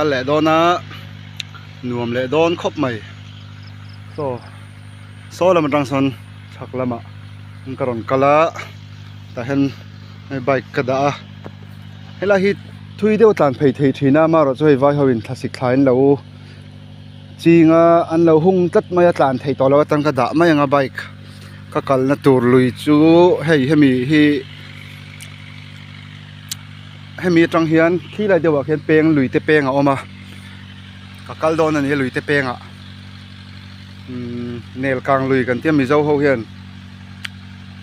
kal leh dawn a nuam leh dawn khawp mai saw saw lam atang sawn chhak lamah ka rawn kal a tah hian hei bike ka dah a helai hi thui deuh tlan phei thei thin a amaherawh chu hei vai ho in thlasik thla in lo ching a an lo hung tlat mai a tlan thei tawh lo atang ka dah mai ang a bike ka kalna tur lui chu hei hemi hi. Hemi atang hian khi lai deuhah khian peng lui te peng a awm a ka kal dawn a ni a lui te pengah umm nel kang lui kan tia mizo ho hian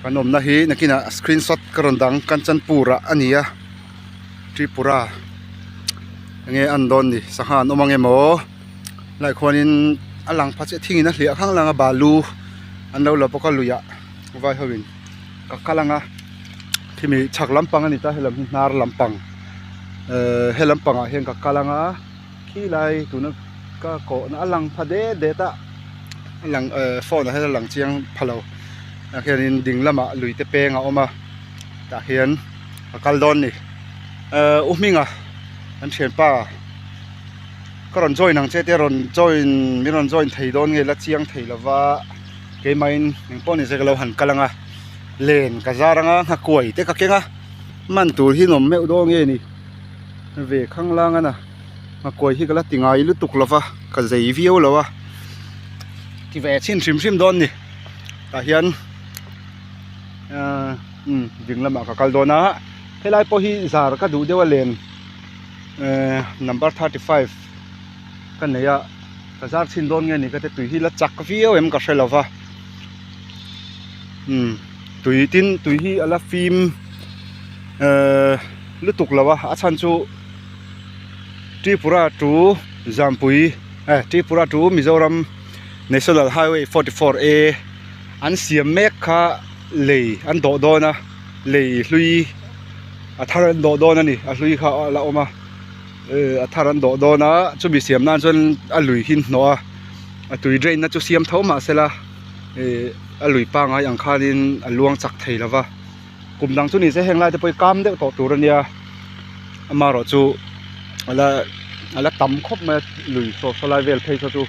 kan awmna hi nakinah screenshot ka rawn dang kanchanpur ah a ni a tripura enge an dawn ni sangha an awm ang emaw lai khuanin a lang pha chiah thingin a hliah khang lang a balu an lo la bawk a luiah vai ho in. Ka kal ang a khimi chhak lampang a ni ta helam hi hnar lampang ehh he lampangah hian ka kal ang a khilai tuna ka kawhna a lang pha det det a a lang ehh phone ah hian a lang chiang pha lo tah hianin ding lamah lui te peng a awm a tah hian ka kal dawn a ni ehh u hminga an thianpa ka rawn join ang che te rawn join min rawn join thei dawn nge la chiang thei lova. Keimahin engpawh ni se ka lo han kal ang a, len ka zar ang a, nghakuai te ka keng a, man tur hi nawm meuh dawn nge ni ve khanglang a na, nghakuai hi ka la ti ngai lutuk lo va, ka zei viau lo a, ti ve chhin hrim hrim dawn ni, tah hian ahh umm ding lamah ka kal dawn a, helai pawh hi zar ka duh deuh a len ehh number 35 ka nei a. Ka zar chhin dawn nge ni ka te tui hi la chak viau em ka hre lo va umm tui tin tui hi a la fim ehh lutuk lo a a chhan chu Tripura to Zampui eh Tripura to Mizoram National Highway 44 A an siam mek kha lei an dawh dawn a lei hlui a thar an dawh dawn a ni a hlui kha a la awm a. A thar an dawh dawn a chumi siam nan chuan a lui hi hnawh a a tui drain na chu siam tho mah sela ih a lui pangai ang khanin a luang chak thei lo va kum dang chu ni se heng lai te pawh hi kam deuh tawh tur a nia amaherawh chu ala ala tam khawp mai a lui saw saw lai vel phei saw chu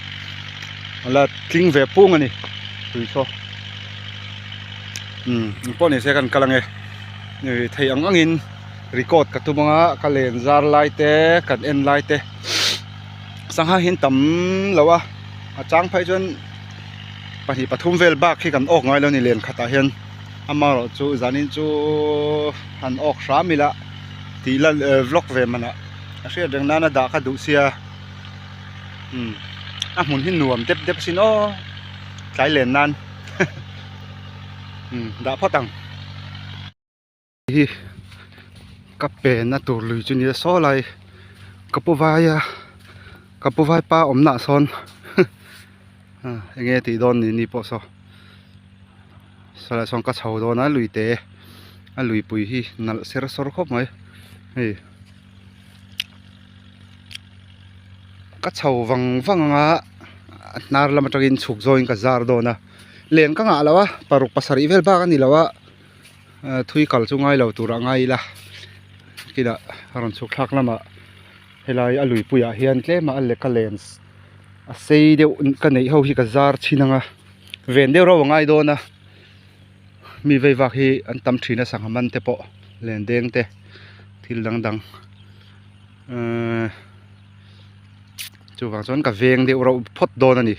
ala tling ve pung a ni tui saw umm engpawh ni se kan kal ang e ih thei ang angin. Record ka tum anga ka len zar lai te kan en lai te sangha hi an tam lo a a chang phei chuan pahnih pathum vel bak hi kan awk ngai lo a ni len khatah hian amaherawh chu zanin chu han awk hram ila tih lan eh vlog ve manah a hriat reng nana dah ka duh sia umm a hmun hi nuam dep dep asin aw tlai len nan umm dah phawt ang. Hi ka pen na tur lui chu nia saw lai ka pu vaia ka pu vaipa awmna ah sawn eng nge tih dawn ni ni pawh saw sawlai sawn ka chho dawn a lui te a luipui hi nalh ser sawr khawp mai hei ka chho vang vang ang a a hnar lam atangin chhuk zawngin ka zar dawn a leng ka ngah lo a paruk pasarih vel bak a ni lo a. Thui kal chu ngai lo turah ngai ila kinah a rawn chhuk thlak lamah helai a luipuiah hian tlema a leka lens a sei deuh ka neih ho hi ka zar chhin ang a ven deuh reuh a ngai dawn a mi vei vak hi an tam thin a sangha man te pawh len deng te thil dang dang ehh chuvang chuan ka veng deuh reuh phawt dawn a ni.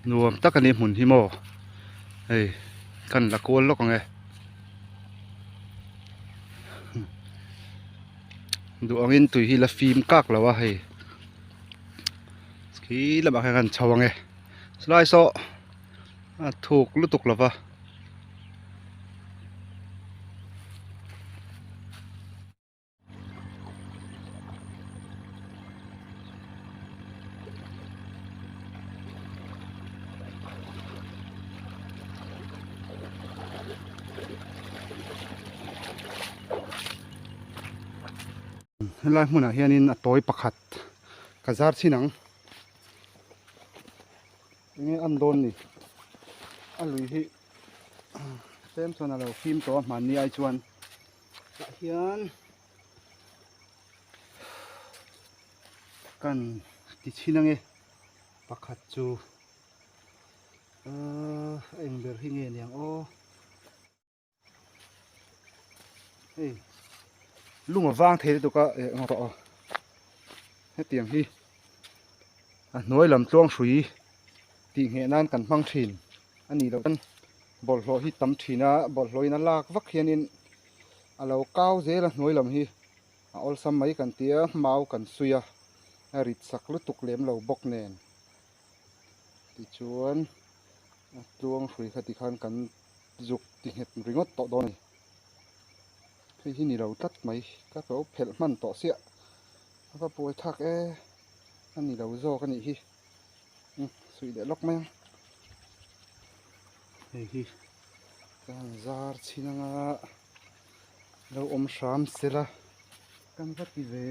Nuam tak a ni hmun hi maw hei kan la kual lawk ang e duh angin tui hi la fim kak lo a hei khi lamah khian kan chho ang e chulai saw a thuk lutuk lo va. Helai hmunah hianin a tawi pakhat ka zar chhin ang enge an dawn ni a lui hi tlem chuan a lo fim tawh a hmanni ai chuan. Tah hian Kan ti chhin ange pakhat chu ahh a eng ber hi nge niang aw hei lung a vang thei lutuk a eh eng rawh aw hetiang hi a hnuai lam tluang hrui tih ngheh nan kan hmang thin a nih loh chuan bawlhhlawh hi tam thin a bawlhhlawh in a lak vak hianin a lo kau zel a hnuai lam hi. A awlsam mai kan ti a, mau kan suih a, a rit sak lutuk lem lo bawk nen. Tichuan a tluang hrui kha tikhan kan zuk ti nghet ringawt tawh dawn a ni. Hei hi ni lo tlat mai, ka lo phelh hman tawh siah. A va buai thlak e, a ni lo zawk a nih hi. Umm suih leh lawk mai ang. Hei hi ka han zar chhin anga. Lo awm hram sela kan va ti ve.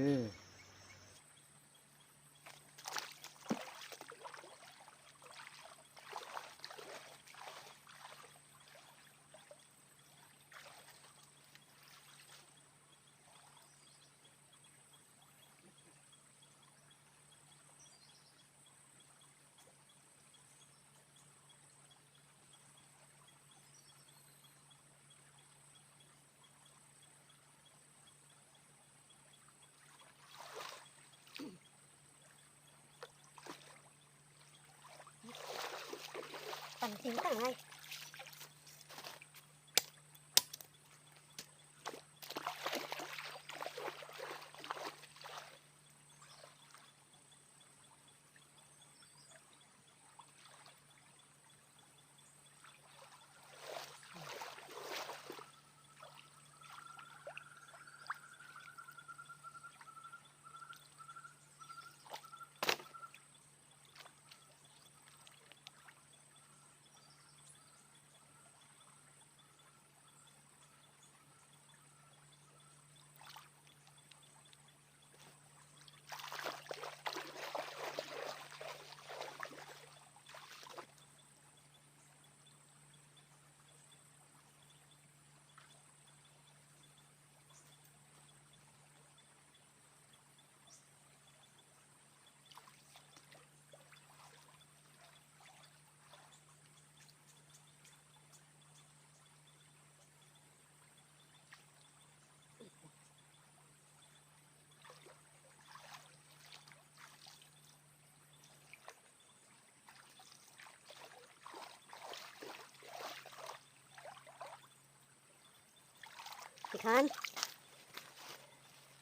Tikhan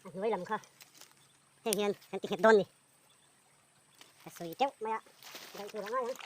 a hnuai lam kha heng hian kan ti nghet dawn ni. Ka sawi teuh mai a, daih tur a ngai ang.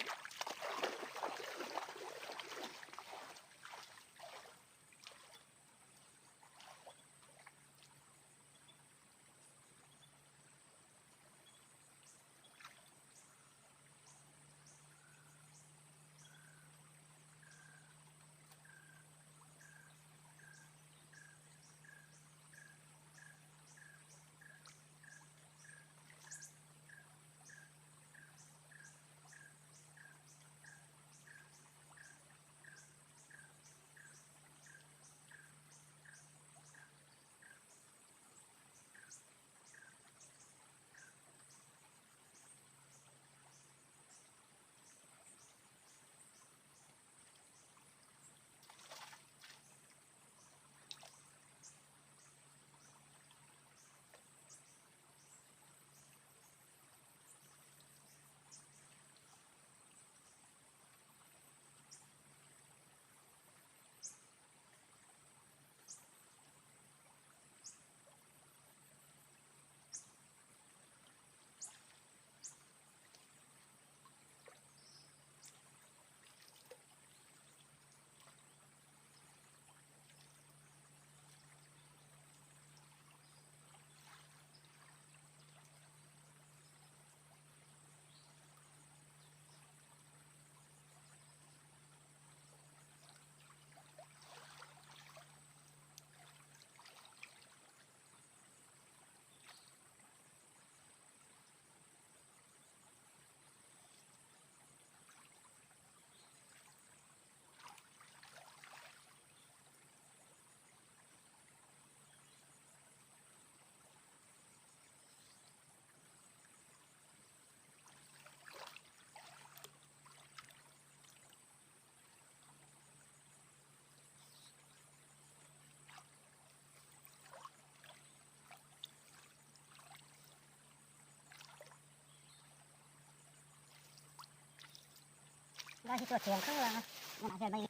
Lai hi chu a chiang khang lang a, hmanah vel mai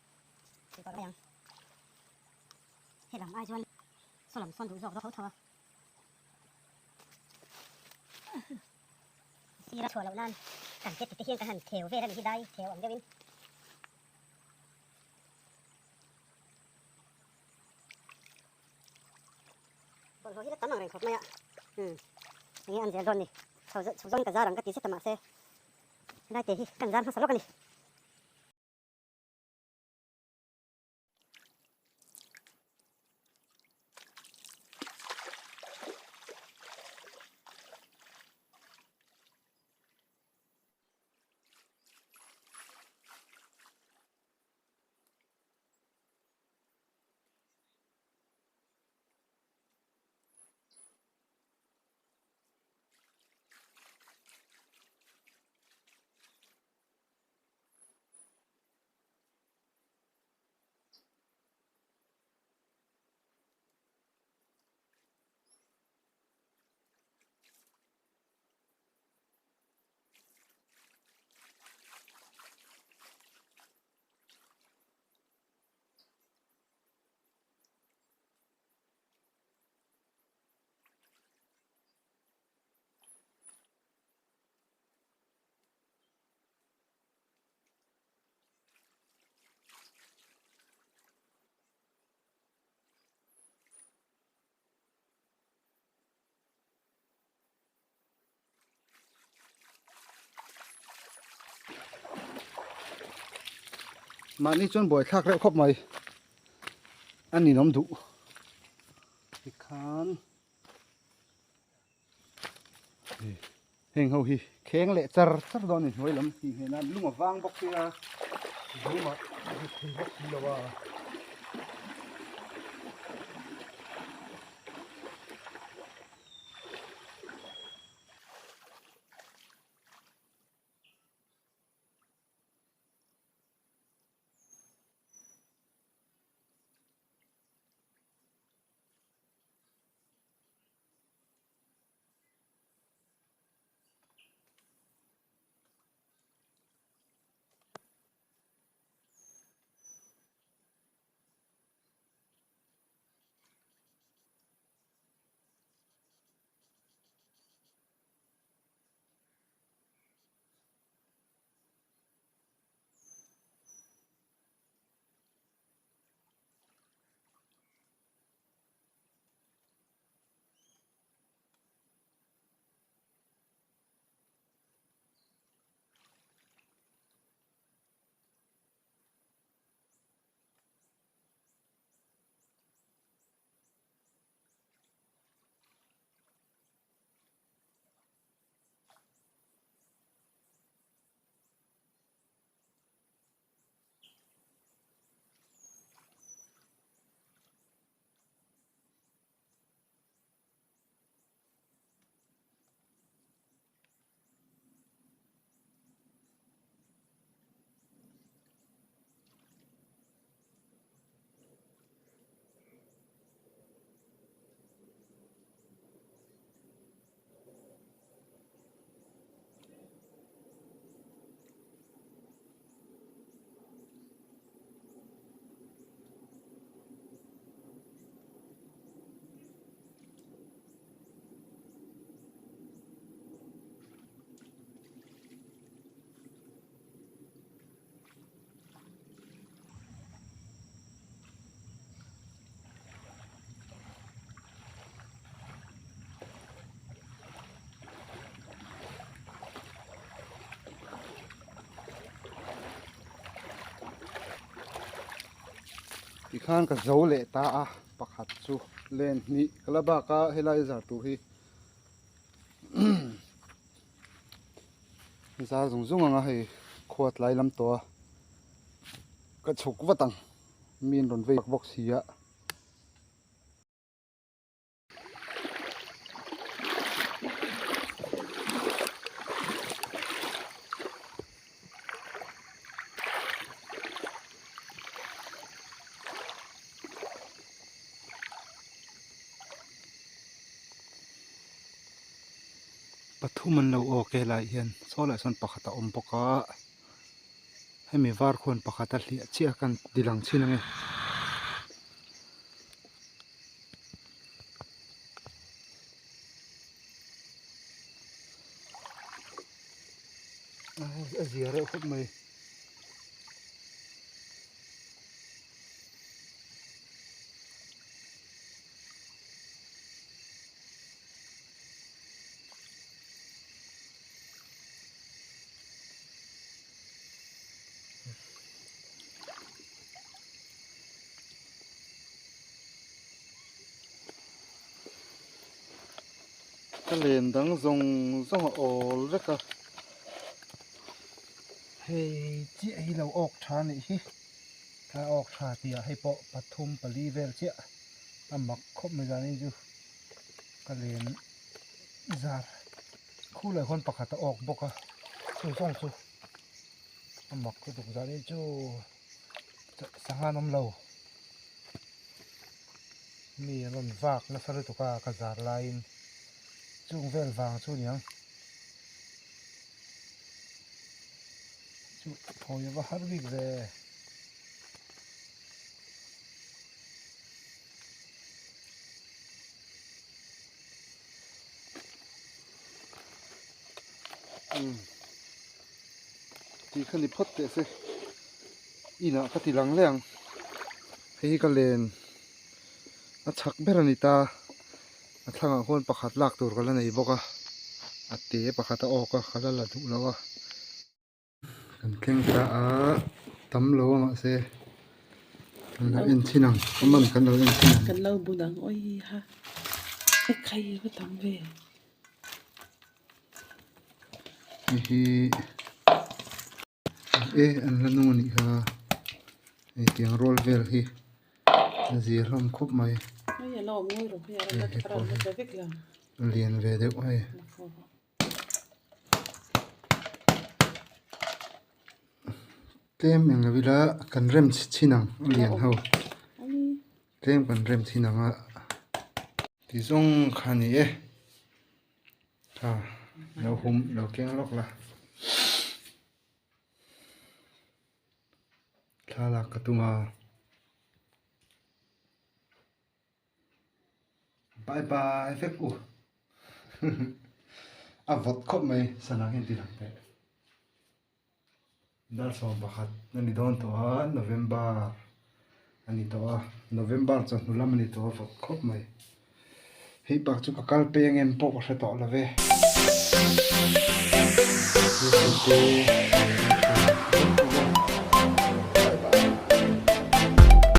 tih tawh mai ang. Helam ai chuan saw lam sawn duh zawk tho tho a. Sira chhuah loh nan kan che tite hian kan han theu vel a nih hi dai theu ang deuhin. Bawlhhlawh hi la tam ang reng khawp mai a, umm enge an zel dawn ni, chho chho zawng ka zar ang ka ti zet a mahse helai te hi kan zar hmasa lawk a ni. Mahni chuan buaithlak reuh khawp mai a ninawm duh tikhan heng ho hi kheng leh char char dawn a ni hnuai lam tih hmel a lung a vang bawk sia lung a rit thei bawk si lo a. Tikhan ka zo leh ta a pakhat chu len hnih ka la bak a helai zar tur hi zar zung zung ang a hei khua tlai lam tawh a ka chhuk vat ang mi an rawn vei bawk si a. Pathum an lo awk e helaiah hian saw lah sawn pakhat a awm bawk a. Hemi var khuan pakhat a hliah chiah a kan ti lang chhin ange. A zia reuh khawp mai. Ka len dang zawng zawng a awl vek a hei chiah hi lo awk tha a nih hi a awk tha tih ah hei pawh pathum pali vel chiah a mak khawp mai zan hi chu ka len zar Khu leh khawn pakhat a awk bawk a, chu zawng chu a mak lutuk zan hi chu sangha an awm lo mi an rawn vak nasa lutuk a ka zar laiin chung vel vang chu aniang chu thawi a va har bik ve. Tih kha ni phawt teh se inah ka ti lang leh ang hei hi ka len a chhak ber a ni ta a thlangah khuan pakhat lak tur ka la nei bawk a a te pakhat a awk a ka la la duh lo a. Kan thleng ta a tam lo a mahse kan lo en chhin ang a man kan lo en chhin ang. Kan lo bun ang awi ha e khai va tam ve. Hei hi e an la nung anih kha hei tiang rual vel hi a zia hlawm khawp mai. Hei a la awm ngawi rawh hei a rawn la tla vek la. Lian ve deuh hei. Tlem eng lo ila kan rem chhin ang a lian ho tlem kan rem chhin ang a ti zawng kha a ni e tha lo hum lo keng lawk la thlalak ka tum a. Bye bye vek u a vawt khawp mai sana hian ti lang teh dar 11 a ni dawn tawh a November a ni tawh a November chawhnu lam a ni tawh a vawt khawp mai hei bak chu ka kal peng em pawh ka hre tawh lo ve.